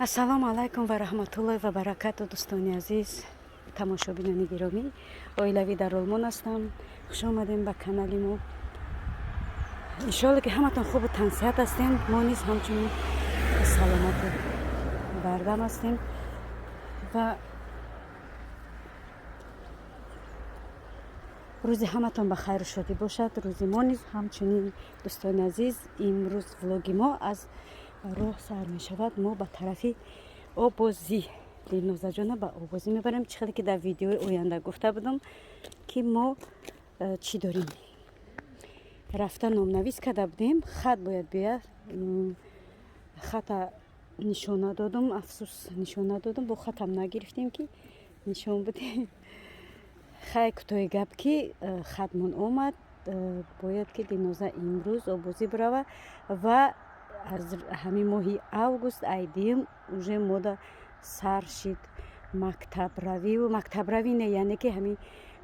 Ассалому алайкум ва раҳматуллоҳи ва баракату, дӯстони азиз, тамошобинони гиромӣ. Оилавӣ дар Олмон ҳастам. Хуш омадем ба канали мо. Иншоалло, ки ҳаматон хубу тансиҳат ҳастем. Мо низ ҳамчунин саломату бардам ҳастем ва рӯзи ҳаматон ба хайру шодӣ бошад. Рӯзи мо низ ҳамчунин. Дӯстони азиз, имрӯз влоги мо аз роҳ сар мешавад. Мо ба тарафи обозӣ, Дилнозаҷона ба обозӣ мебарем. Чӣ хеле ки дар видеои оянда гуфта будам, ки мо чӣ дорем, рафта номнавис карда будем, хат бояд биёяд. Хата нишон надодум, афсӯс, нишон надодум, бо хатам нагирифтем, ки нишон будем. Хай, кӯтоҳи гап, ки хатмон омад, бояд ки Дилноза имрӯз обозӣ бирава ва аз ҳамин моҳи август айдиюм уже мода сар шид мактабравию, мактабравӣ не, яъне ки ҳамин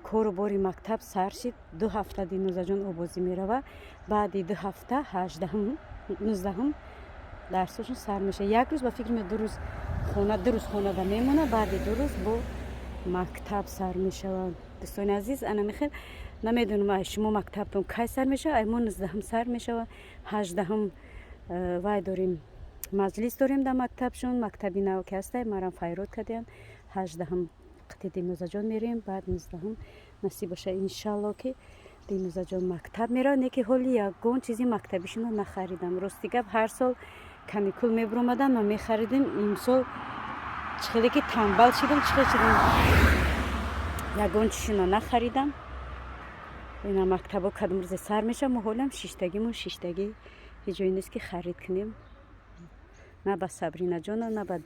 кору бори мактаб сар шид. 2 ҳафта Дилнозаҷон обозӣ мерава, баъди 2 ҳафта, 18-ум, 19-ум дарсошон сар мешавад. Як рӯз, ба фикр меяд, 2 рӯз хона, 2 рӯз хонада мемонад, баъди 2 рӯз бо мактаб сар мешавад. Дӯстони азиз, ана михел, намедонам, ай шумо мактабтон кай сар мешавад, ай мо 19-ум сар мешавад. 18-ум вай дорем, маҷлис дорем дар мактабшон, мактаби нав ки ҳастай, марам файрод кардиям. 18-ум қити Дилнозаҷон мерем, баъд 19-ум, насиб боша, иншалло, ки Дилнозаҷон мактаб меравад. Не ки ҳоли ягон чизи мактабишонро нахаридам. Рости гап, ҳар сол каникул мебуромадам, ма мехаридем. Имсол чӣ хеле ки танбал шидам, чӣ хел шидам, ягон чизшонро нахаридам. Ина мактабо кадом рӯзе сар мешавад, мо ҳолиам шиштагимон шиштагӣ, ҳеҷ ҷое нест, ки харид кунем. На ба Сабринаҷона, на ба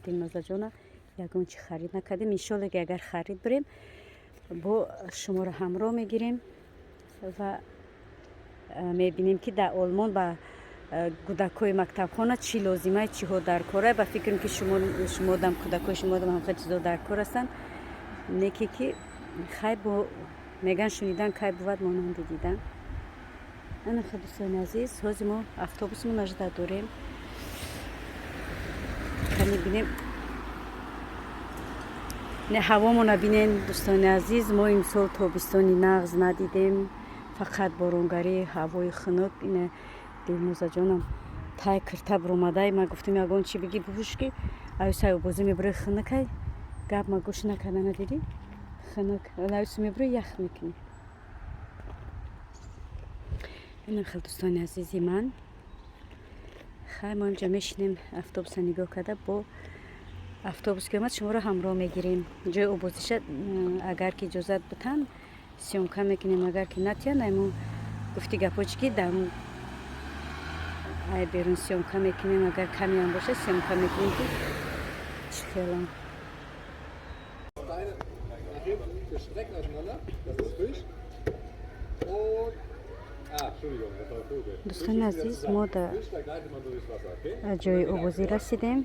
Дилнозаҷона ягон чи харид накардем. Иншолло, ки агар харид бирем, бо шуморо ҳамроҳ мегирем ва мебинем, ки дар Олмон ба кӯдакҳои мактабхона чӣ лозимай, чиҳо дар корай. Ба фикрам, ки шумодам, кӯдакҳои шумодам ҳамхел чизо дар кор ҳастанд. Неке ки хай, бо меган, шунидан кай бувад монанди дидан. Ана хел, дӯстони азиз, ҳозир мо автобусмон ажда дорем. Кани бинем, не, ҳавомона бинен, дӯстони азиз. Мо имсол тобистони нағз надидем, фақат боронгарӣ, ҳавои хунук. Ина Дилнозаҷонам тай кирта буромадай. Ма гуфтем, ягон чи биги, бипӯш, ки аюсай обозӣ мебурӣ, хунукай. Гап ма гӯш накарда, надидӣ, хунук, аюсу мебурӣ, ях мекунӣ. Ина хел, дӯстони азизи ман. Хай, мо инҷа мешинем, автобуса нигоҳ карда, бо автобус ки омад, шуморо ҳамроҳ мегирем. Ҷои обозиша, агар ки иҷозат бутан, съёмка мекунем, агар ки натиян, айму гуфти гапҳо чи ки дар ай берун съёмка мекунем, агар камеам боша, съёмка мекунем, ки чӣ хелам. Beine nach hinten, gestreckt auseinander. Das ist Fisch. Und. Ah, Entschuldigung, das war Vogel. Дӯстони азиз, мо дар Fisch, da gleitet man so durchs Wasser, okay? ҷои обозӣ расидем.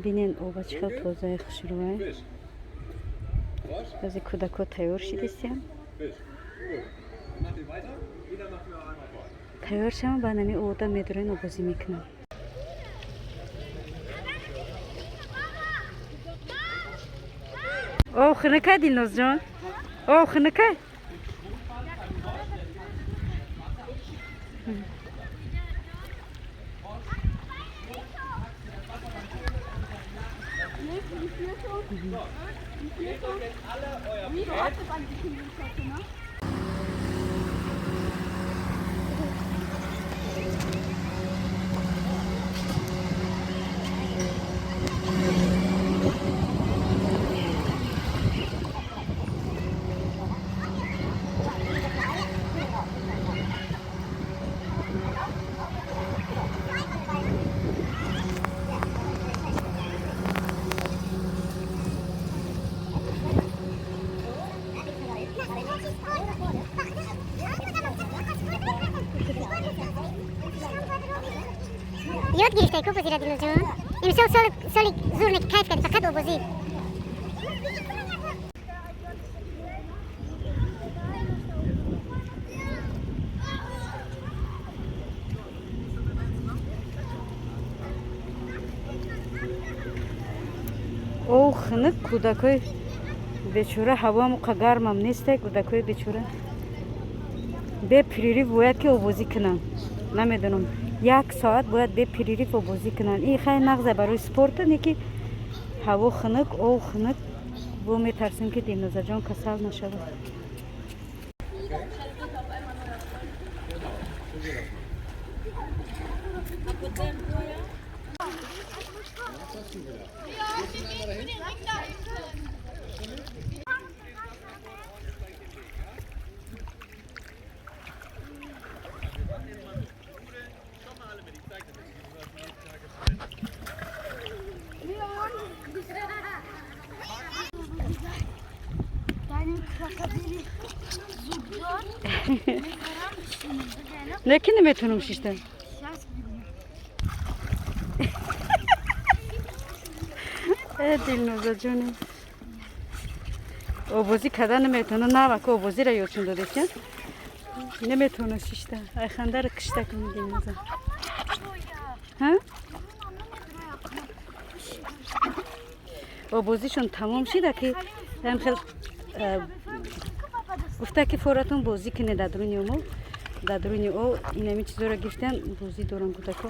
Бинен, оба чӣ хел тозаи хушрӯай. Fisch. Frosch, Баъзе кӯдакҳо тайёр шидистиям. Fisch. Gut. Dann macht ihr weiter. Jeder macht mir einmal vor. Тайёр шавам, баъд ҳами ода медорен, обозӣ мекунам. О, хунукай, Дилнозҷон, о, хунукай. Du hattest eigentlich eine Jacke, ne? Ёд гирифтай ку бозира, Дилнозҷон? Имсол соли зур не, ки кайф кардӣ, фақат обозӣ. Ов хунук, кӯдакҳои бечора, ҳавоам уқа гармам несте, кӯдакҳои бечора бе перерыв бояд ки обозӣ кунанд. Намедонам, як соат бояд бе перерыв обозӣ кунанд. Ин хай нағзе барои спорта, не ки ҳаво хунук, ов хунук, бо метарсем, ки Дилнозаҷон касал нашавад. Deinem Krokodil зубдор мехорам. Не ки наметавонам шиштан. Сейчас. Э, Дилнозаҷоне, обозӣ карда наметавона. Навака обозиро ёдшон додестиям, наметавона шишта. Айхандаро кишта кунӣ, Дилноза. Ҳа, обозишон тамом шида, ки ам хел гуфта, ки форатон бозӣ кунед дар дуруни мо, дар дуруни о инами чизоро гирифтан, бозӣ дорам кӯдако.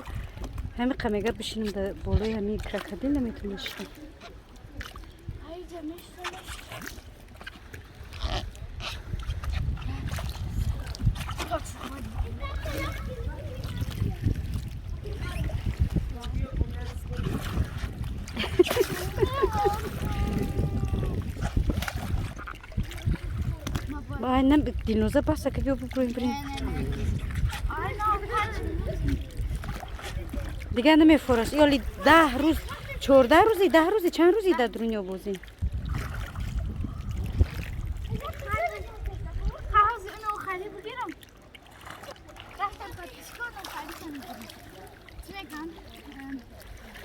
Ҳами қамега бишинем дар болои ҳами крокодил, наметавона шиштан. Айҷа мешавам. Ай, нам Дилноза, баса ка, биё буброем, бирем. Дигар намефораш. Ёли 10 рӯз, 14 рӯзи, 10 рӯзи, чанд рӯзи дар дуруни обозӣ. Қағози уно хали бигирам. Рафтам подписконам халиша мегирам. Чӣ мегӯям?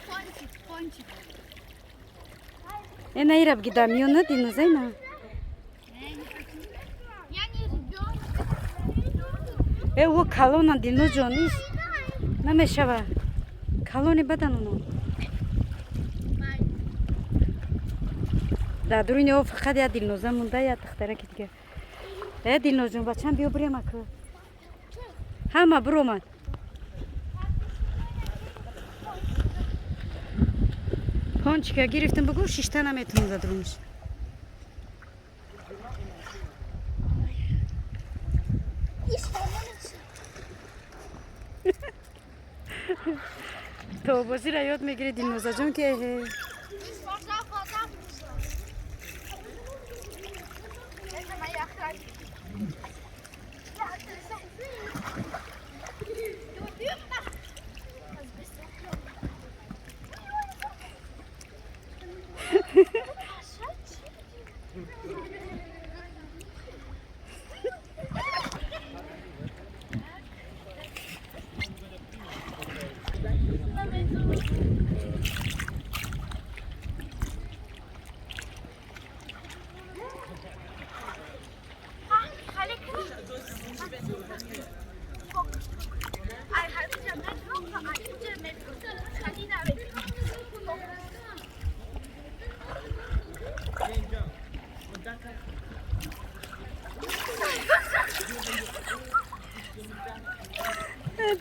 Пончик, пончик. Э, наира бги, да миёна, Дилноза, ина. Я не ребенок. Э, о калонан, Дилнозҷон, ис намешава, калони бадан оно. Дар дуруни об фақат я Дилноза монда, я духтараки дигар. Э, Дилнозҷон, бачам, биё бирем ака, ҳама биромад. Пончика гирифтем, бугӯ, шишта наметавонам дар дурунаш. То обозиро ёд мегирӣ, Дилнозаҷон, ки эҳе. Это моя охрана. Was bist du?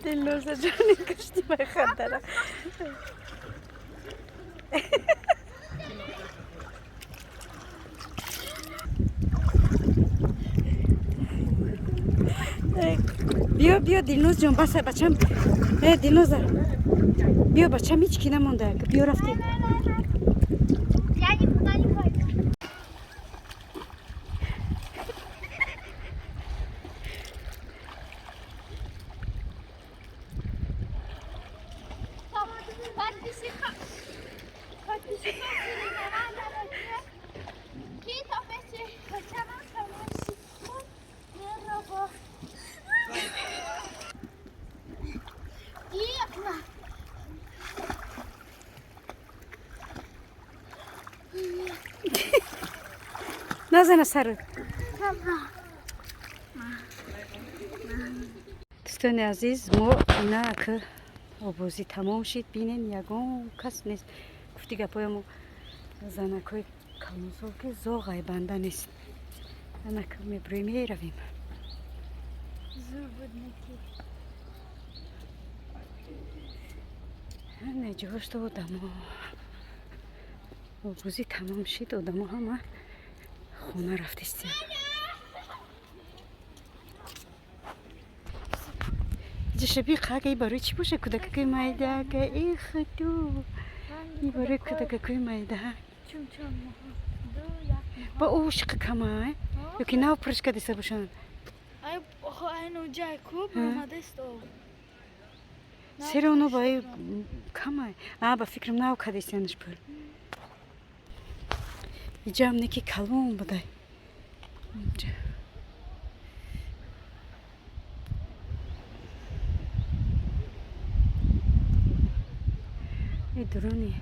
Дилнозаҷони, кушти май хандара. Биё, биё, Дилнозҷон, баса, бачам. Э, Дилноза, биё, бачам, ҳеҷ ки намонда, биё, рафтем. Я никуда не пойду. Подписчика. Подписчика. Ки то печи, бачам, Merhaba. Yakma. Назана сарат. Дӯстони азиз, мо ина ака обозӣ тамом шид, бинем, ягон кас нест. Гуфти гапоямо. Занакҳои калонсол ки зоғай банда нест. Анака мебурем, меравем. Зур буд неки. Неҷошто одамо. Обозӣ тамом шид, одамо ҳама хона рафтистем. Ҷашаби қагаи барои чӣ боша? Кӯдакакои майдака, э худо. И барои кӯдакакои майда. Чун ду як. Ба ошиқа камай? Ёки нав пурш кадиса бошанд? Ай хо айну ҷай ку буромадаст об. Сера оно ба камай. А ба фикрам нав кадисянаш пур. Иҷаам неки калон будай. Инҷа. И дуруни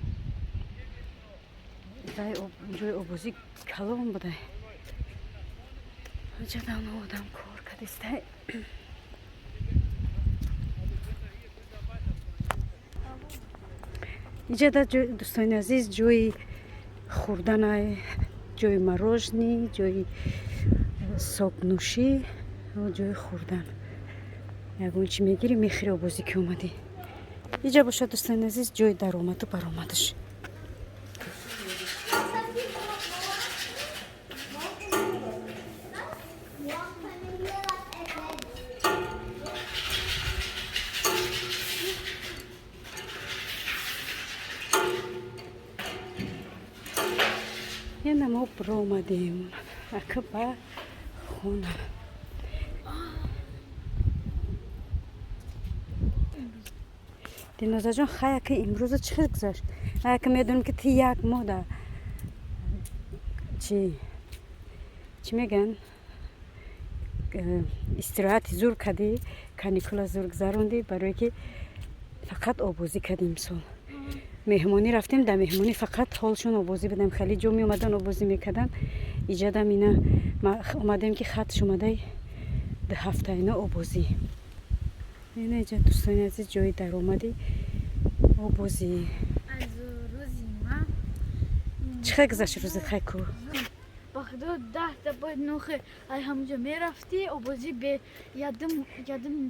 дай ҷои обозӣ калон будай. Ҷадан одам кор кадистай. Иҷада дӯстони азиз ҷои хӯрданай, ҷои мороженое, ҷои сокнӯшӣ, ҷои хӯрдан. Ягон чӣ мегирӣ, мехӯри обозӣ ки омадӣ. Иҷа бошад дӯстони азиз ҷои даромаду баромадаш. Яна мо биромадем ака ба хона. Дилнозаҷон, хай ака имрӯза чӣ хел гузашт? Ака медонем ки ти як моҳ да чӣ мегӯянд, истироҳати зур кардӣ, каникула зур гузарондӣ, барое ки фақат обозӣ кардӣ имсол. Меҳмонӣ рафтем, дар меҳмонӣ фақат ҳолшон обозӣ будем. Хеле ҷо меомадан, обозӣ мекардан. Иҷадам ина омадем ки хатш омадай ду ҳафта ина обозӣ. Ина иҷа дӯстони азиз ҷои даромадӣ обозӣ. Аз рӯзи ман Чӣ хел гузашт рӯзат хай ку? Ба худо 10 та бояд нохе ай ҳамҷо мерафтӣ обозӣ бе ядым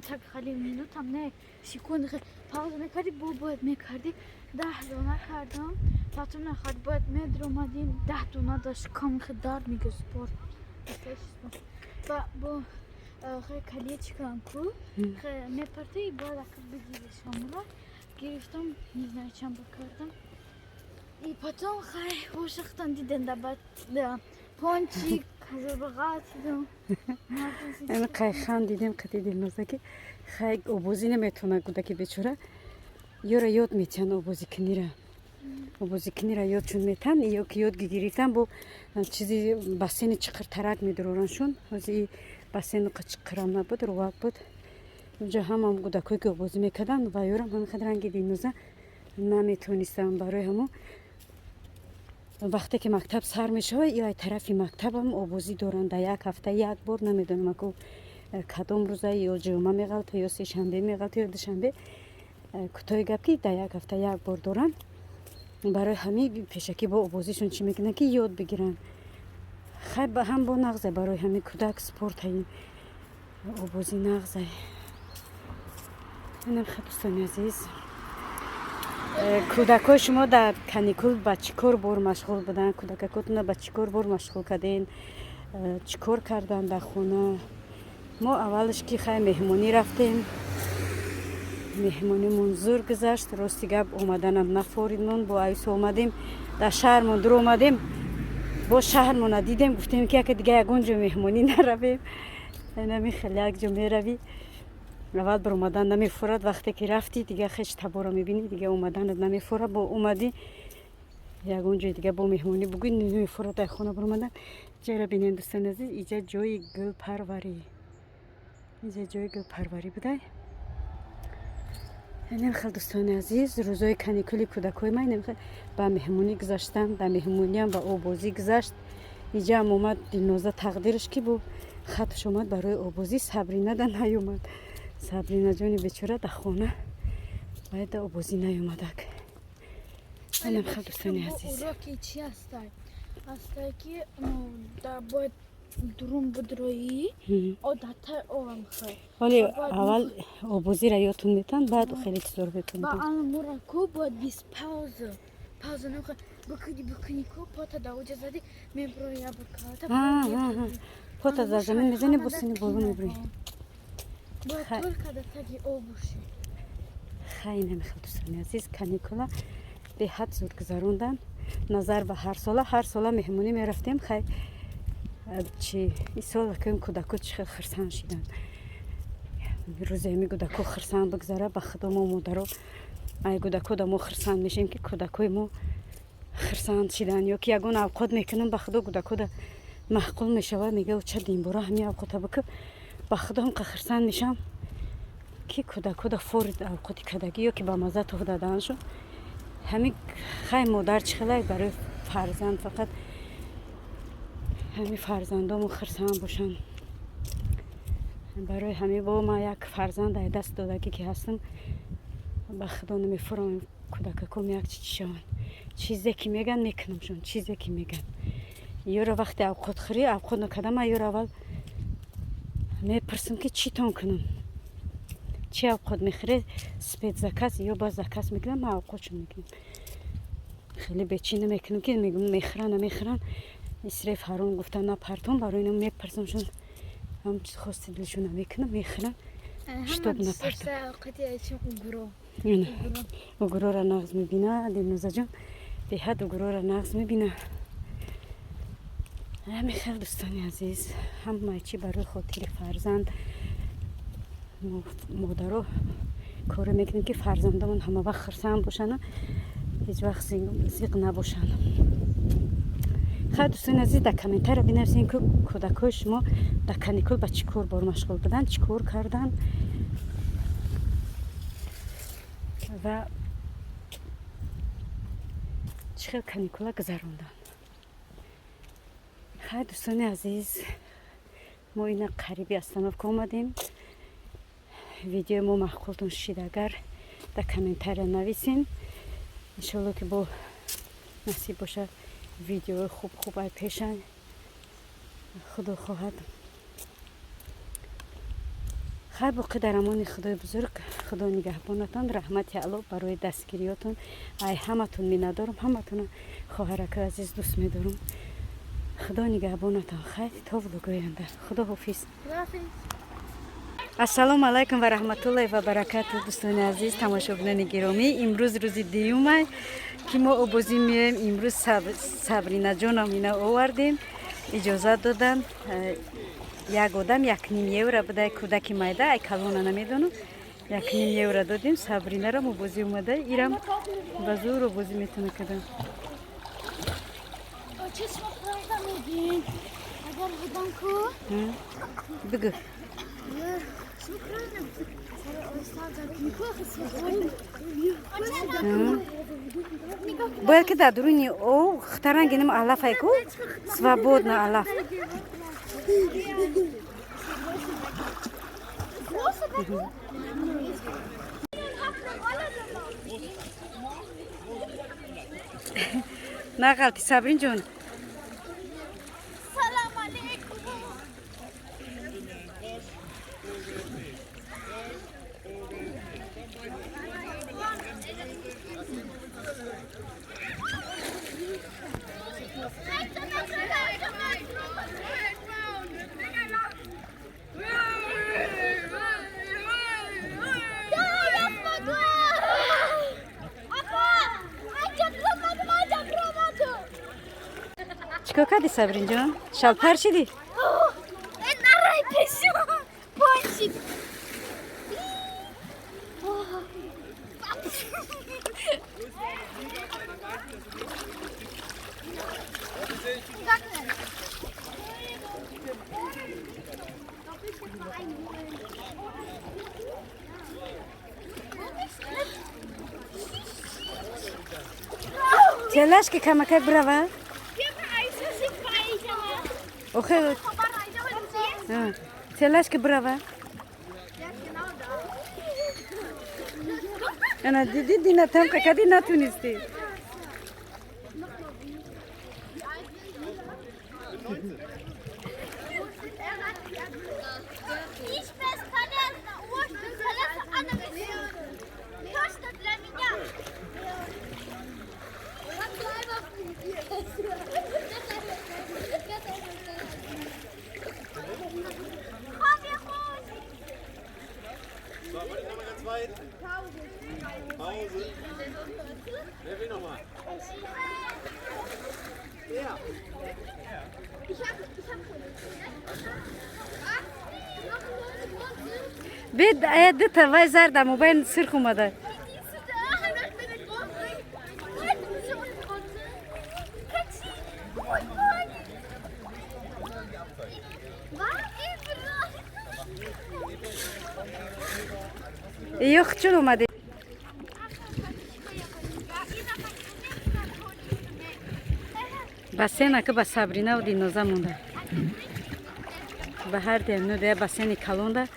так хали минутам не секунд хе пауза мекардӣ, бо бояд мекардӣ 10 дона кардам, потом нахад бояд медромадим 10 дона дошт кам хе дард мегирифт спорт. Ба бо хе колечкам ку хе мепартӣ бояд ака бигирӣ шомро гирифтам, не знаю чанд бор кардам. И потом хай ошиқтан дидем да баъд пончик ҳазорбағат дидам. Ами қайхан дидем қати Дилноза ки хай обозӣ наметавонад кӯдаки бечора. Ёра ёд метиҳанд обозӣ кунира. Обозӣ кунира ёдшон метиҳанд, ё ки ёд гирифтан бо чизи бассейни чиқиртарак медурораншон. Ҳозир бассейн чиқирам набуд, рувак буд. Унҷа ҳамам кӯдакҳое ки обозӣ мекарданд ва ёрам ҳамин қадр ранги Дилноза наметавонистанд. Барои ҳамо вақте ки мактаб сар мешавад, ё ай тарафи мактабам обозӣ доранд дар як ҳафта як бор, намедонам аку кадом рӯза, ё ҷумъа меғалта, ё сешанбе меғалта, ё душанбе. Кӯтоҳи гап ки дар як ҳафта як бор доранд. Барои ҳамин пешакӣ бо обозишон чӣ мекунанд ки ёд бигиранд. Хай ҳам бо нағзе барои ҳамин кӯдак спорт ҳаин обозӣ нағзе. Инам хай дӯстони азиз. Кӯдакҳои шумо дар каникул ба чӣ кор бор машғул буданд? Кӯдакакотона ба чӣ кор бор машғул карден? Чӣ кор карданд дар хона? Мо аввалаш ки хай меҳмонӣ рафтем. Меҳмонимон зур гузашт. Рости гап омаданам нафоридмон, бо аюсо омадем. Дар шаҳрмон дур омадем. Бо шаҳрмона дидем, гуфтем ки яке дига ягон ҷо меҳмонӣ наравем. Инами хеле як ҷо меравӣ. Аввал баромадан намефурад, вақте ки рафтӣ дига хеш таборо мебинӣ, дига омаданат намефурад. Бо омадӣ ягон ҷои дига бо меҳмонӣ бугӯй намефурад дар хона баромадан. Ҷара бинем дӯстони азиз, иҷа ҷои гулпарварӣ. Иҷа ҷои гулпарварӣ будай. Инам хел дӯстони азиз, рӯзои каникули кӯдакҳои ман инам хел ба меҳмонӣ гузаштанд, дар меҳмониам ба обозӣ гузашт. Иҷаам омад Дилноза тақдираш ки бо хатш омад барои обозӣ, Сабрина да наёмад. Сабринаҷони бечора дар хона бояд да обозӣ наёмадак. Инам хел, дӯстони азиз. Уроки чи ҳастай? Ҳастай ки бояд дурун будроӣ, одатаи овам хел. Ҳоли аввал обозиро ёдтон метан, баъд хеле чизоро бетон. Ба ан мура ку бояд без пауза. Пауза намехоҳ бикунӣ, бикунӣ ку пота да уҷа задӣ, меброи я бикалата. Пота дар замин мезанӣ, бо сини боло меброи. Бояд только да таги об бошӣ. Хай, намехел, дӯстони азиз, каникула беҳад зуд гузарондан назар ба ҳарсола. Ҳар сола меҳмонӣ мерафтем. Хай, чи исол акӯем, кӯдако чӣ хел хирсанд шиданд. Рӯзе ҳами кӯдако хирсанд бигзара, ба худо мо модаро ай кӯдако да мо хирсанд мешем, ки кӯдакои мо хирсанд шиданд. Ё ки ягон авқот мекунам, ба худо, кӯдако да маъқул мешавад, мега: «Ча динбора ҳами авқота бикӯ». Ба худо, ҳамқа хирсанд мешавам, ки кӯдако да фори авқоти кадагӣ ё ки ба мазза тух дадааншон. Ҳами хай, модар чӣ хелай барои фарзанд, фақат ҳами фарзандому хирсанд бошанд. Барои ҳами бо ма як фарзанд ай даст додагӣ ки ҳастам, ба худо, намефурам кӯдакаком як чи шаванд. Чизе ки меган, мекунамшон, чизе ки меган. Ёро вақте авқотхӯрӣ, авқот накардам, ма ёро аввал мепурсам, ки чӣ тон кунам, чӣ авқот мехӯре. Спецзаказ ё ба заказ мекунам, ма авқотшон мекунам. Хеле бечӣ намекунам, ки мегӯм мехӯран, намехӯран, исреф ҳаром гуфта напартон. Барои ино мепурсамшон, ҳам хости дилшон намекунам, мехӯран, чтоб напартон. Угурора нағз мебина Дилнозаҷон, беҳад угурора нағз мебина. Ҳами хел, дӯстони азиз, ҳамаи чӣ барои хотири фарзанд. Модаро коре мекунем, ки фарзандамон ҳама вақт хирсанд бошану ҳеҷ вақт зиқ набошанд. Хай, дӯстони азиз, дар комментария бинависем, ки кӯдакҳои шумо дар каникул ба чӣ кор бор машғул буданд, чӣ кор карданд ва чӣ хел каникула гузаронданд. Хай, дӯстони азиз, мо ина қариби остановка омадем. Видеои мо маъқултон шид, агар дар комментария нависем. Иншоалло, ки бо насиб бошад, видеои хуб хуб ай пешан, худо хоҳад. Хайр, боқӣ дар амони Худои бузург, Худо нигаҳбонатон. Раҳмати Алло барои дастгириётон. Ай ҳаматон миннатдорам, ҳаматона, хоҳаракои азиз, дӯст медорам. Худо нигаҳбонатон. Хайр, то влогои оянда, худо ҳофиз. Ассалому алайкум ва раҳматуллоҳи ва баракату, дӯстони азиз, тамошобинони гиромӣ. Имрӯз рӯзи дуюма, ки мо обозӣ меоем. Имрӯз Сабринаҷонам ина овардем, иҷозат доданд. Як одам 1,5 евро буда, кӯдаки майда, ай калона намедонам. 1,5 евро додем, Сабринара обозӣ омада. Ирам ба зур обозӣ метавона кардам. Чӣ шумо правда мегӯед? Агар будам ку? Бигӯ. Шумо правда гуфтед. Бояд ки дар дуруни об хтаран гинем, алафай ку, свободно алаф. Нағалти, Сабрин ҷон. Салам алейкум. Чикор кардӣ, Сабрин ҷон? Шалпар шидӣ? Нарай пешим. Пончик. Телашки камакак бирава. Охе, телашки бирава. Ана, диди, дина тамқа кади, натунистӣ. So, warte nochmal ganz weit. Pause. Wer will nochmal? Ja. Бед дута вай зарда мобайн сирх омада. Ёх, чун омадӣ? Бассейна ки ба Сабринаву Дилноза монда, ба ҳар демну да бассейни калонда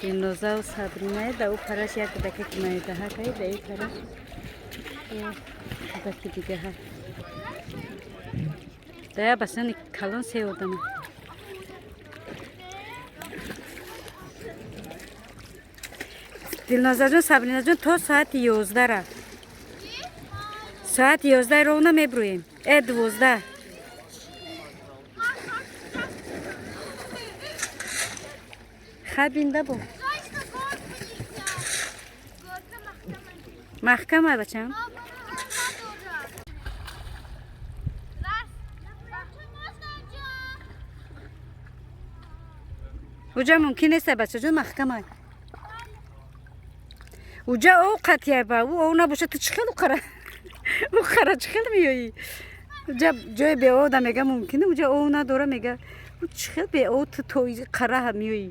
Дилнозаву Сабринае. Да ӯ параш як кӯдаке ки майдаҳакай, да и параш кӯдаки дигаҳа. Да я бассейни калон се одама. Дилнозаҷон, Сабринаҷон, то соати 11 рафт. Соати 11 ровно мебруем, 12. Хабинда бо маҳкама, бачам. Уҷа мумкин нест, бачаҷон, маҳкама. Уҷа ов қатъя ба ӯ ов набошад, ту чӣ хел уқара уқара чӣ хел меёӣ? Уҷа ҷои беовда мега мумкин, уҷа ов надора мега. Ӯ чӣ хел беов ту то қара меёӣ?